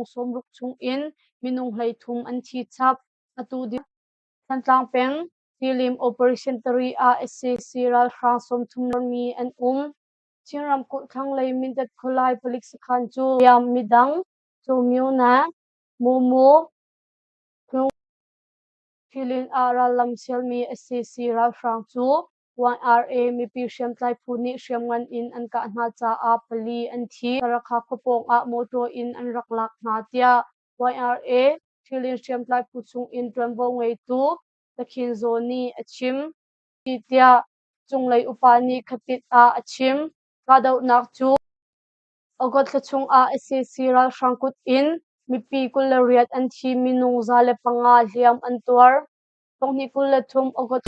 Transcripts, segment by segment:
60 chung in minung 33 an thi chap. Atu Thantlang peng Tilim Operation 3 ah sac ralhrang 30 mi an um. Chin ramkulh thlanglei Mindat khualai palik sakhan cu midang Comyone, Momo, Thilin ah rallam sialmi sac ralhrang cu YRA mipi hriamtlai phu nih hriamngan in an kah hna caah pali an thi. Sarakha khuapawng ah mawṭaw in an rak lak hna tiah YRA Thilin hriamtlai phu chung in ṭuanvo ngeitu Takhin Zaw nih a chim. Tiah cunglei upa nih khatit ah a chim. Kahdohnak cu August thla chungah sac ralhrang kut in mipi 28 an thi minung 105 hliam an tuar. 2023 August.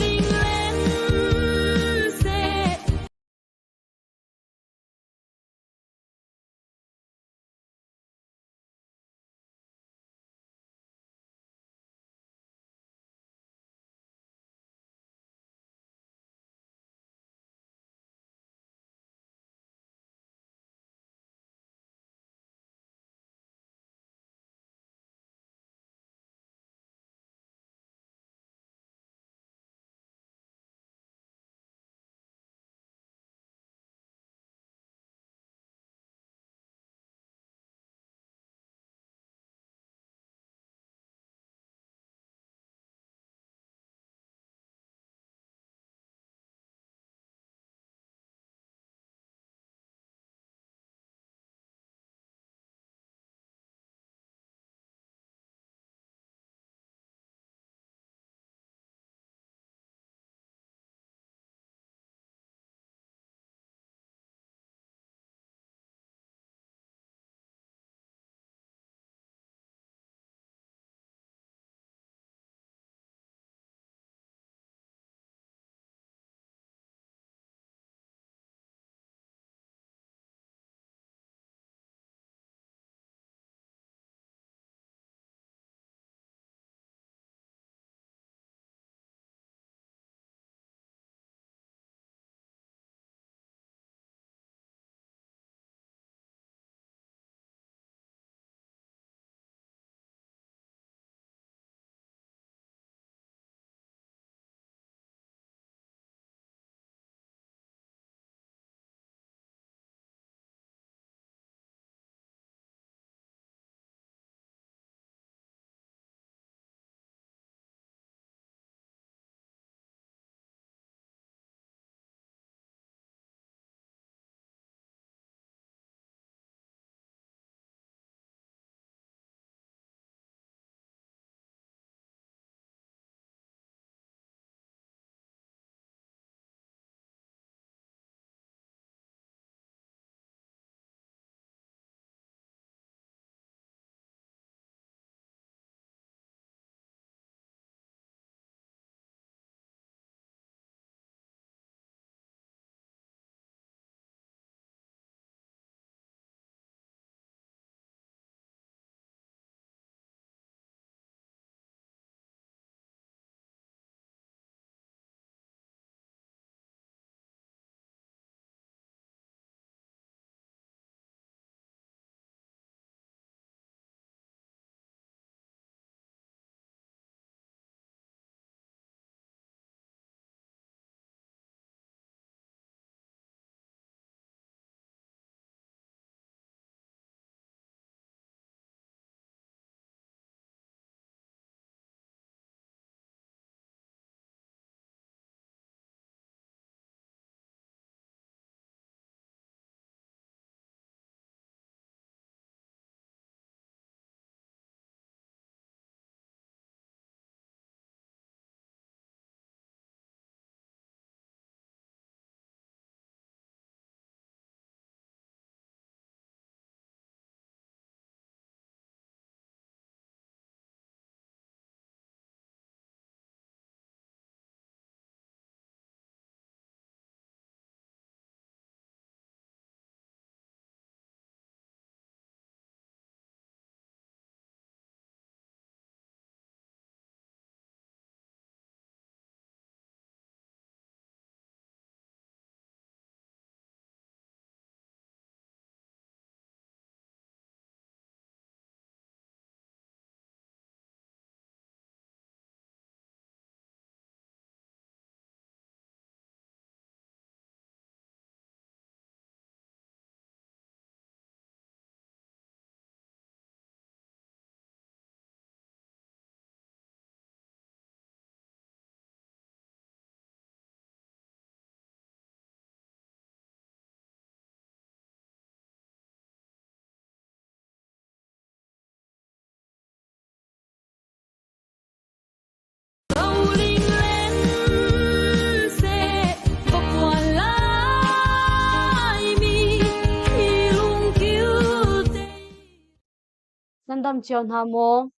Nan dam cio hna maw?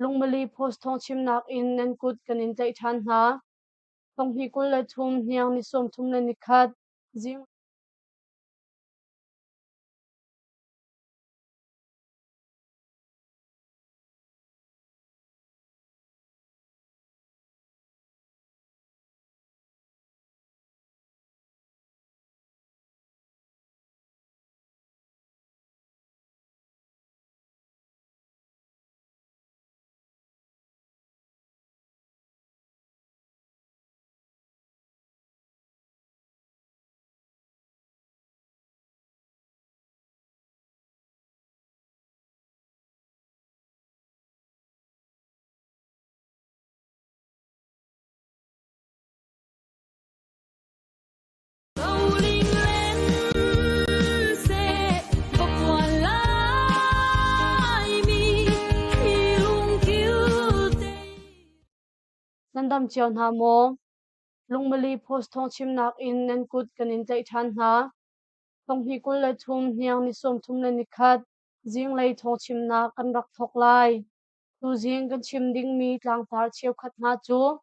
Lungmali post thawngchimnak in nan kut kan in tlaih ṭhan hna. Thonghnih 23 hniang ni 31 zing Nan dam cio hna maw? Lungmali post thawngchimnak in nan kut kan in tlaih ṭhan hna. Thonghnih 23 hniang ni 31 zinglei thawngchimnak kan rak thawk lai. Tuzing kan chim dingmi tlangtar cheukhat hna cu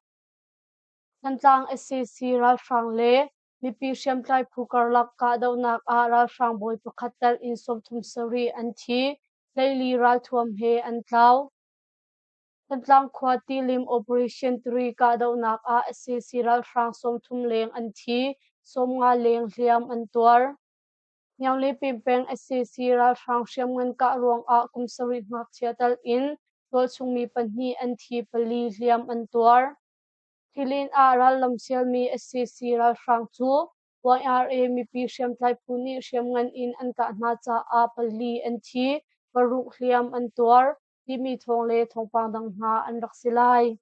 Thantlang sac ralhrang le mipi hriamtlai phu karlak kahdohnak ah ralhrang bawi pakhat telh in 37 an thi, 14 ralthuam he an tlau. Thantlang khua tilim Operation 3 kahdohnak ah sac ralhrang 30 leng an thi, 50 leng hliam an tuar. Hniangle peng sac ralhrang hriamngan kah ruangah kum sarih ngakchia tal in tualchungmi pahnih an thi, pali hliam an tuar. Thilin ah rallam sialmi sac ralhrang cu YRA mipi hriamtlai phu nih hriamngan in an kah hna caah pali an thi, paruk hliam an tuar timi thawng le thawngpang dang hna an rak si lai.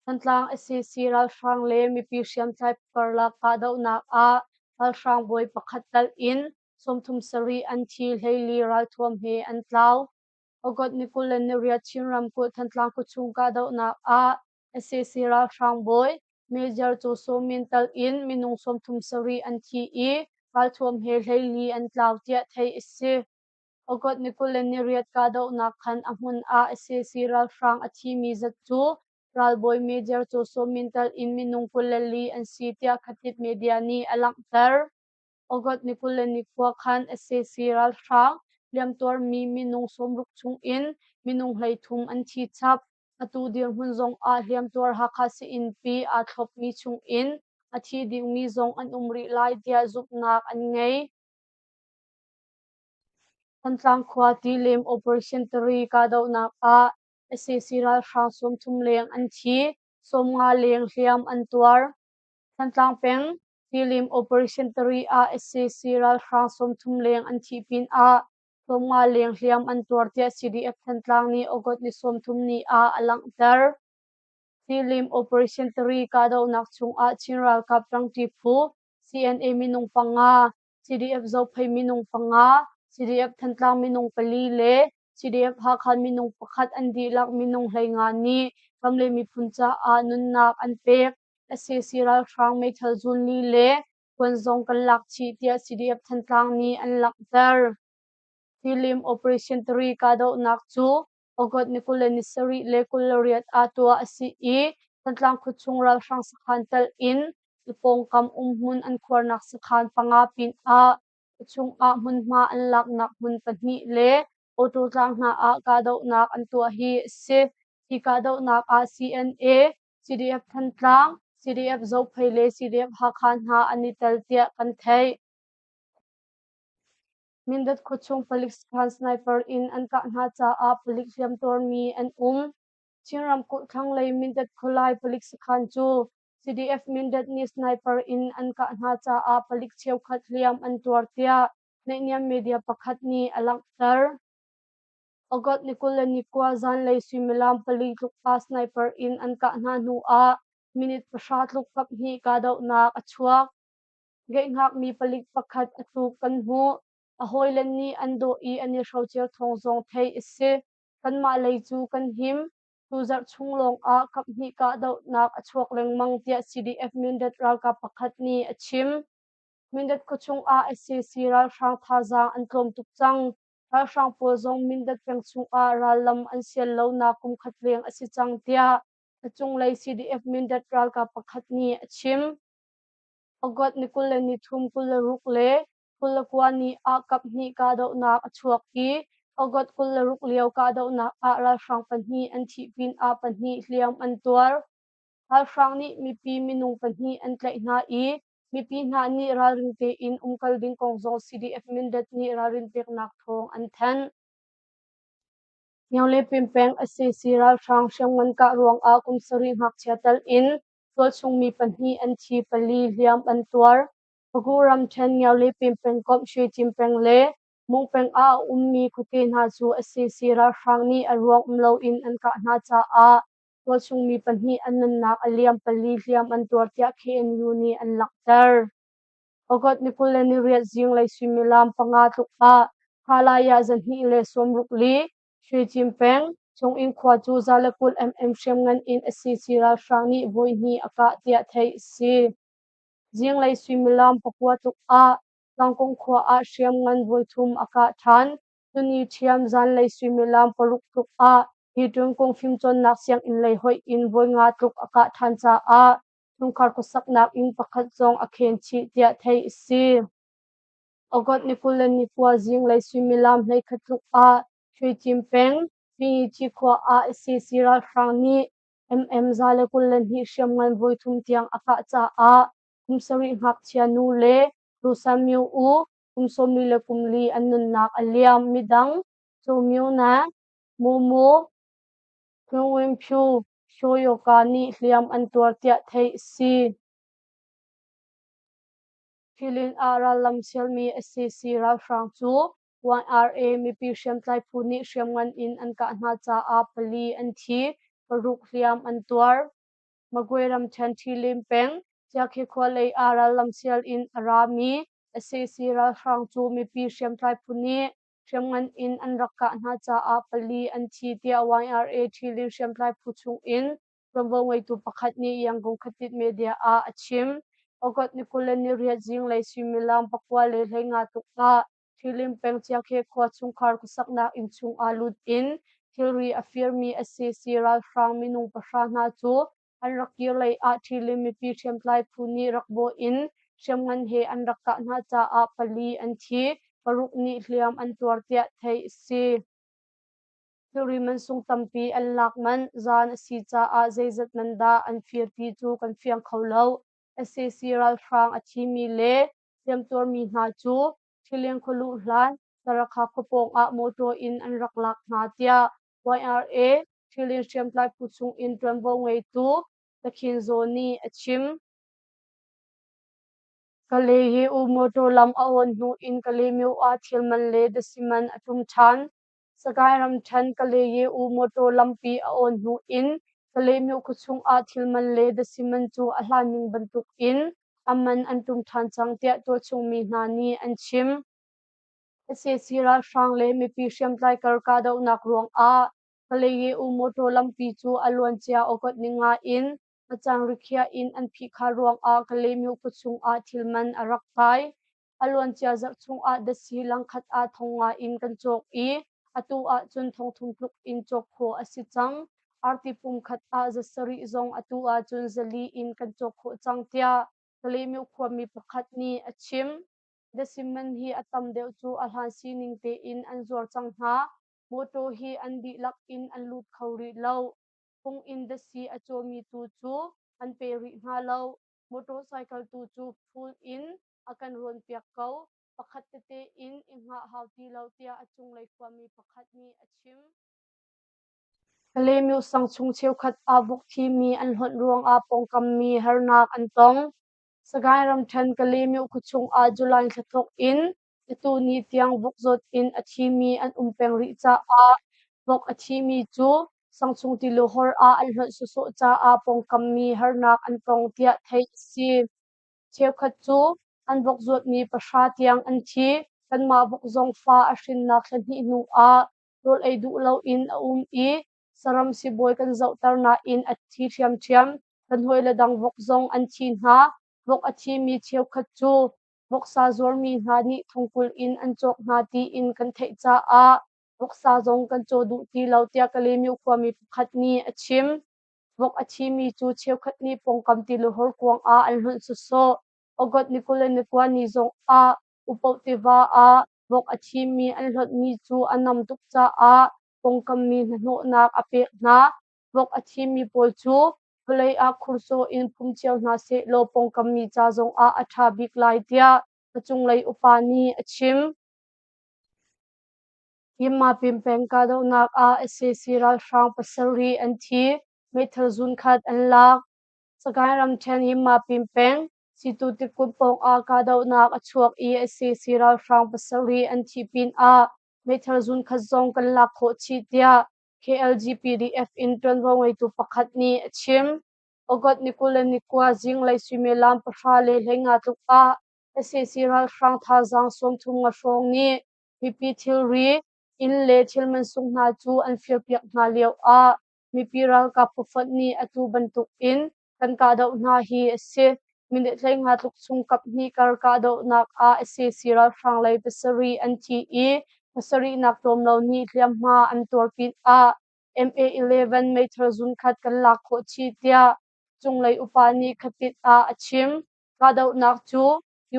Thantlang sac ralhrang le mipi hriamtlai karlak kahdohnak ah ralhrang bawi pakhat telh in 37 an thi, 14 ralthuam he an tlau. August ni 28 Chin ramkulh Thantlang khuachung kahdohnak ah sac ralhrang bawi Major Cho Saw Min telh in minung 37 an thi i ralthuam he 14 an tlau tiah theih a si. August ni 28 kahdohnak khan a hmun ah sac ralhrang a thimi zat cu ralbawi Major Cho Saw Min telh in minung 24 an si tiah Khatit Media nih a langhter. August ni 24 khan sac ralhrang hliamtuarmi minung 60 chung in minung 33 an thi chap. Atu dirhmun zong ah hliamtuar Hakha Sii-innpi aa thlopmi chung in a thi dingmi zong an um rih lai tiah zumhnak an ngei. Thantlang khua tilim Operation Tari kahdohnak ah sac ralhrang 30 leng an thi, 50 leng hliam an tuar. Thantlang peng tilim Operation Tari ah sac ralhrang 30 leng an thih pinah 50 leng hliam an tuar tiah CDF Thantlang nih August ni 30 ni ah a langhter. Tilim Operation Tari kahdohnak chungah Chin ralkap ṭangṭi phu CNA minung panga, CDF Zophei minung panga, CDF Thantlang minung pali le CDF Hakha minung pakhat an dihlak minung 15 nih ram le miphun caah nunnak an pek. Sac ralhrang meithal zunli le kuan zong kan lak chih tiah CDF Thantlang nih an langhter. Tilim Operation 3 kahdohnak cu August ni 27 le 28 ah tuah a si i Thantlang khuachung ralhrang sakhan telh in a pawngkam umhmun an khuarnak sakhan panga pinah khuachung ah hmunhma an laknak hmun pahnih le auto tlang hna ah kahdohnak an tuah hi a si. Hi kahdohnak ah CNA, CDF Thantlang, CDF Zophei le CDF Hakha hna an i tel tiah kan theih. Mindat khuachung palik sakhan sniper in an kah hna caah palik hliamtuarmi an um. Chin ramkulh thlanglei Mindat khualai palik sakhan cu CDF Mindat nih sniper in an kah hna caah palik cheukhat hliam an tuar tiah naihniam media pakhat nih a langhter. August ni 29 zanlei suimilam pali tluk ah sniper in an kah hna hnu ah minute pahra tluk kaphnih kahdohnak a chuak. Geihngakmi palik pakhat a tluk kan hmuh. A hawile nih an dawh i an i hrocer thawng zong theih a si. Kanmah lei cu kan him. Tuzarh chung lawngah kaphnih kahdohnak a chuak lengmang tiah CDF Mindat ralkap pakhat nih a chim. Mindat khuachung ah sac ralhrang thazaang an tlawm tuk cang. Ralhrang pawl zong Mindat peng chungah rallam an sial lonak kum khat leng a si cang tiah a cunglei CDF Mindat ralkap pakhat nih a chim. August ni 23, 26 le 29 ni ah kaphnih kahdohnak a chuak i August 26 lio kahdohnak ah ralhrang pahnih an thih pinah pahnih hliam an tuar. Ralhrang nih mipi minung pahnih an tlaih hna i mipi hna nih ralring tein umkal ding kong zong CDF Mindat nih ralrin peknak thawng an thanh. Ngiaulepin peng sac ralhrang hriamngan kah ruangah kum sarih ngakchia tal in tualchung mi pahnih an thi, pali hliam an tuar. Pagu ramṭhen Ngiaulepin pengkomh Shwecin peng le Mung peng ah a ummi khuate hna cu sac ralhrang nih a ruang um loin an kah hna caah tualchung mi pahnih an nunnak a liam, pali hliam an tuar tiah KNU nih an langhter. August ni 28 zinglei suimilam panga tluk ah Khalai ah 264 Shwecin peng Chunginn khua cu 120 mm hriamngan in sac ralhrang nih voihnih a kah tiah theih a si. Zinglei suimilam pakua tluk ah Tlangkung khua ah hriamngan voithum a kah ṭhan. Tuni ṭhiam zanlei suimilam paruk tluk ah Hitungkung fimcawnnak sianginn lei hoih in voinga tluk a kah ṭhan caah chungkhar khuasaknak inn pakhat zong a khen chih tiah theih a si. August ni 29 zinglei suimilam 11 tluk ah Shwecin peng Pingici khua ah sac ralhrang nih MM 122 hriamngan voithum tiang a kah caah kum sarih ngakchia nu le Rusan Myo U kum 44 an nunnak a liam. Midang Cho Myo Na, Mu Mu, Phyu Win Phyu, Hyo Yoka nih hliam an tuar tiah theih a si. Thilin ah rallam sialmi sac ralhrang cu YRA mipi hriamtlai phu nih hriamngan in an kah hna caah pali an thi, paruk hliam an tuar. Magwe ramṭhen Ṭhilim peng Ciakhi khua lei ah rallam sial in a rami sac ralhrang cu mipi hriamtlai phu nih hriamngan in an rak kah hna caah pali an thi tiah YRA Ṭhilim hriamtlai phu chung in ṭuanvo ngeitu pakhat nih Yangon Khatit media ah a chim. August ni 28 zinglei suimilam 9:15 tuk ah Ṭhilim peng Ciakhe khua chungkhar khuasaknak inn chung ah lut in thilri a firmi sac ralhrang minung pahra hna cu an rak kir lei ah Ṭhilim mipi hriamtlai phu nih rak bawh in hriamngan he an rak kah hna caah pali an thi, paruk nih hliam an tuar tiah theih a si. Thilri mansung tampi an lak manh zan a si caah zeizat man dah an fir ti cu kan fiang kho lo. Sac ralhrang a thimi le hliamtuarmi hna cu Ṭhileng khualuh hlan Sarakha khua pawng ah mawṭaw in an rak lak hna tiah YRA Ṭhileng hriamtlai phu chung in ṭuanvo ngeitu Takhin Zaw nih a chim. Kale-Ye-U mawṭaw lam a awn hnu in Kalaymyo ah thil man le dasi man a ṭum ṭhan. Sagaing ramṭhen Kale-Ye-U mawṭaw lampi a awn hnu in Kalaymyo khuachung ah thil man le dasi man cu a hlan ning bantuk in a man an ṭum ṭhan cang tiah tualchung mi hna nih an chim. Sac ralhrang le mipi hriamtlai kar kahdohnak ruangah Kale-Ye-U mawṭaw lampi cu a luancia August ninga in a caan rikhiah in an phihkhar ruangah Kalaymyo khuachung ah thil man a rak kai. A luancia zarh chungah dasi langkhat ah thong nga in kan cawk i atu ahcun thongthum tluk in cawk khawh a si cang. Arti pum khat ah za sarih zong atu ahcun zali in kan cawk khawh cang tiah Kalaymyo khuami pakhat nih a chim. Dasi man hi a tam deuh cu a hlan sining tein an zuar cang hna. Mawṭaw hi an dihlak in an lut kho rih lo. Phung in dasi a cawmi tu cu an pe rih hna lo. Motorcycle tu cu phul in a kan rawnpiak ko. Pakhat tete in i hngah hau ti lo tiah a cunglei khuami pakhat nih a chim. Kalaymyo sang chung cheukhat ah vok thimi an hlonh ruangah pawngkam mi harnak an tong. Sagaing ramṭhen Kalaymyo khuachung ah July thla thawk in atu ni tiang vok zawt in a thimi an um peng rih caah vok a thimi cu sangchung tiluhor ah an hlonh sawsawh caah pawngkam mi harnak an tong tiah theih a si. Cheukhat cu an vok zuatmi pahra tiang an thi. Kanmah vok zong fa a hrinnak thla hnih hnu ah rawl ei duh loin a um i saram sibawi kan zohter nain a thi ṭhiamṭhiam. Kan hawile dang vok zong an thi hna. Vok a thimi cheukhat cu Voksa zuarmi hna nih thongkul in an cawk hna tiin kan theih caah voksa zong kan caw duh ti lo tiah Kalaymyo khuami pakhat nih a chim. Vok a thimi cu cheukhat nih pawngkam tiluhor kuang ah an hlonh sawsawh. August ni 29 ni zong ah Upoh tiva ah vok a thimi an hlonhmi cu a nam tuk caah pawngkam mi hnahnawhnak a pek hna. Vok a thimi pawl cu vawlei ah khursawh in phum cio hna sehlaw pawngkam mi ca zongah a ṭha bik lai tiah a cunglei upa nih a chim. Yinmapin peng kahdohnak ah sac ralhrang pasarih an thi, meithal zunkhat an lak. Sagaing ramṭhen Yinmapin peng Situ tikulh pawngah kahdohnak a chuak i sac ralhrang pasarih an thih pinah meithal zunkhat zong kan lak khawh chih tiah KLG-PDF in ṭuanvo ngeitu pakhat nih a chim. August ni 29 zinglei suimilam 10:15 tluk ah sac ralhrang thazaang 30 nga hrawng nih mipi thilri, inn le thil mansung hna cu an firpiak hna lioah mipi ralkap phufonh nih atu bantuk in kan kahdoh hna hi a si. Minute 15 tluk chung kaphnih kar kahdohnak ah sac ralhrang lei pasarih an thi i pasarihnak tlawm lo nih hliamhma an tuar pinah MA-11 meithal zunkhat kan lak khawh chih tiah cunglei upa nih khatit ah a chim. Kahdohnak cu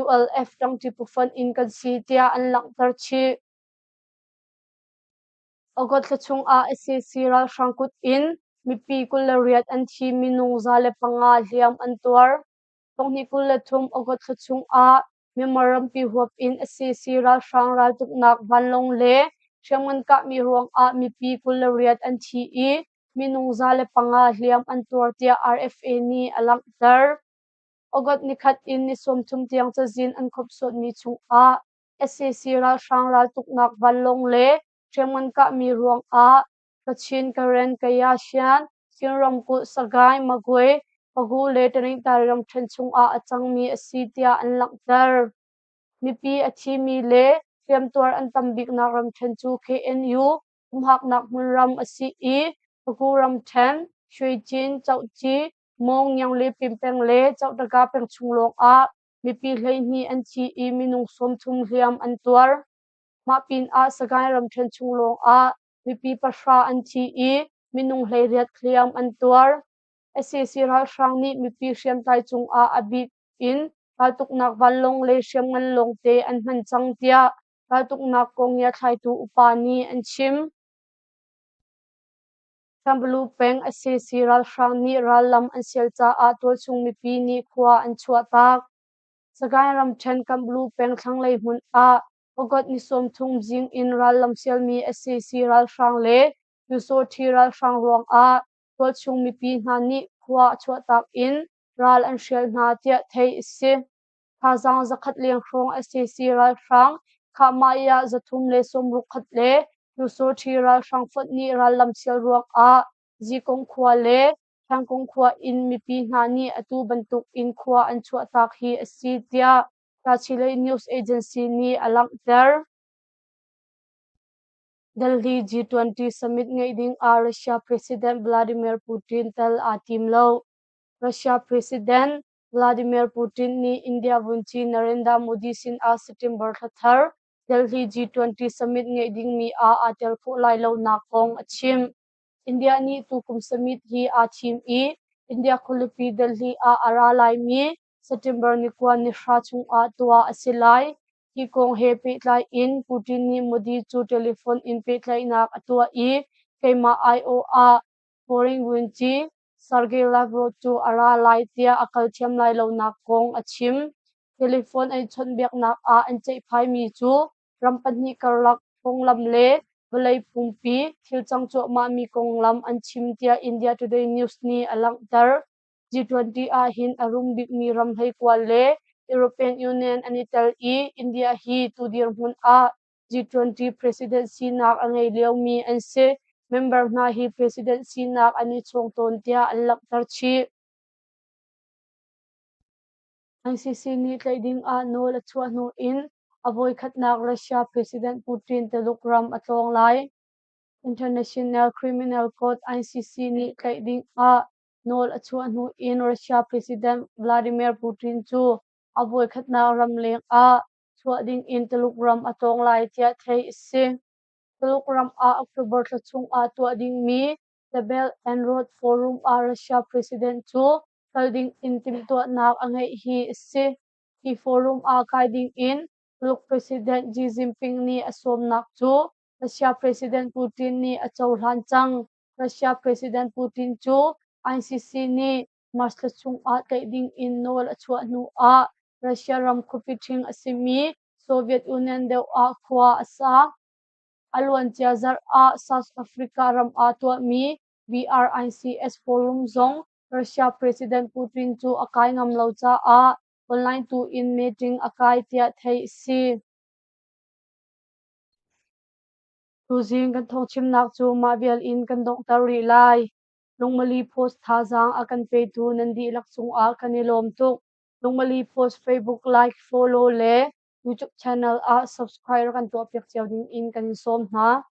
ULF ṭangṭi phufonh in kan si tiah an langhter chih. August thla chungah sac ralhrang kut in mipi 28 an thi, minung 105 hliam an tuar. 2023 August thla chungah Myanmar rampi huap in sac ralhrang raltuknak vanlawng le hriamngan kahmi ruangah mipi 28 an thi i minung 105 hliam an tuar tiah RFA nih a langhter. August nikhat in ni 30 tiang cazin an khawmhsuatmi chungah sac ralhrang raltuknak vanlawng le hriamngan kahmi ruangah Kachin, Karen, Kaya, Shan, Chin ramkulh, Sagaing, Magwe, Pagu le Tanintari ramṭhen chungah a cangmi a si tiah an langhter. Mipi a thimi le hliamtuar an tam biknak ramṭhen cu KNU humhaknak hmunram a si i Pagu ramṭhen, Shwecin, Cohci, Mong, Ngianglipin peng le Cohtaga peng chung lawngah mipi 12 an thi i minung 30 hliam an tuar. Mah pinah Sagaing ramṭhen chung lawngah mipi 10 an thi i minung 18 hliam an tuar. Sac ralhrang nih mipi hriamtlai cungah a bik in raltuknak vanlawng le hriamngan lawngte an hman cang tiah raltuknak kong ngiathlaitu upa nih an chim. Kanbalu peng sac ralhrang nih rallam an sial caah tualchung mipi nih khua an chuahtak. Sagaing ramṭhen Kanbalu peng thlanglei hmun ah August ni 30 zing in rallam sialmi sac ralhrang le Pyusawṭhi ralhrang ruangah tualchung mipi hna nih khua chuahtak in ral an hrial hna tiah theih a si. Thazaang 100 leng hrawng sac ralhrang Khahmaiah 360 khat le Pyusawṭhi ralhrang fonh nih rallam sial ruangah Zikong khua le Thlangkung khua in mipi hna nih atu bantuk in khua an chuahtak hi a si tiah Tachileik News Agency nih a langhter. Delhi G20 summit ngeih ding ah Russia President Vladimir Putin tel aa tim lo. Russia President Vladimir Putin nih India vunci Narendra Modi sinah September thla thar Delhi G20 summit ngeih dingmi ah aa tel khawh lai lonak kong a chim. India nih tukum summit hi aa thim i India khualipi Delhi ah a ra laimi September ni 9 ni 10 chungah tuah a si lai. Hi kong he pehtlai in Putin nih Modi cu telephone in pehtlaihnak a tuah i keimah aiawh ah Foreign Vunci Sergei Lavrov cu a ra lai tiah a kal thiam lai lonak kong a chim. Telephone an i chawnhbiaknak ah an ceihphaimi cu ram pahnih karlak konglam le vawlei pumpi thil cang cuahmahmi konglam an chim tiah India Today News nih a langhter. G20 ah hin a rum bikmi ram 19 le European Union an i tel i India hi tu dirhmun ah G20 president sinak a ngei liomi an si. Member hna hi president sinak an i chawng tawn tiah an langhter chih. ICC nih tlaih ding ah nawl a chuah hnu in a voikhatnak Russia President Putin Tuluk ram a tlawng lai. International Criminal Court ICC nih tlaih ding ah nawl a chuah hnu in Russia President Vladimir Putin cu a voikhatnak ramleng ah chuah ding in Tuluk ram a tlawng lai tiah theih a si. Tuluk ram ah October thla chung ah tuah dingmi The Belt and Road Forum ah Russia President cu kal ding in timhtuahnak a ngeih hi a si. Hi forum ah kai ding in Tuluk President Xi Jinping nih a sawmnak cu Russia President Putin nih a cohlan cang. Russia President Putin cu ICC nih March thla chungah tlaih ding in nawl a chuah hnu ah Russia ram khuapi ṭhing a simi Soviet Union deuh ah khua a sa. A luancia zarh ah South Africa ram ah tuahmi BRICS Forum zong Russia President Putin cu a kai ngam lo caah online tu in meeting a kai tiah theih a si. Tuzing kan thawngchimnak cu mah vial in kan donghter rih lai. Lungmali Post thazaang a kan petu nan dihlak cungah kan i lawm tuk. Lungmali Post Facebook like, follow le YouTube channel ah subscribe kan tuahpiak cio ding in kan in sawm hna.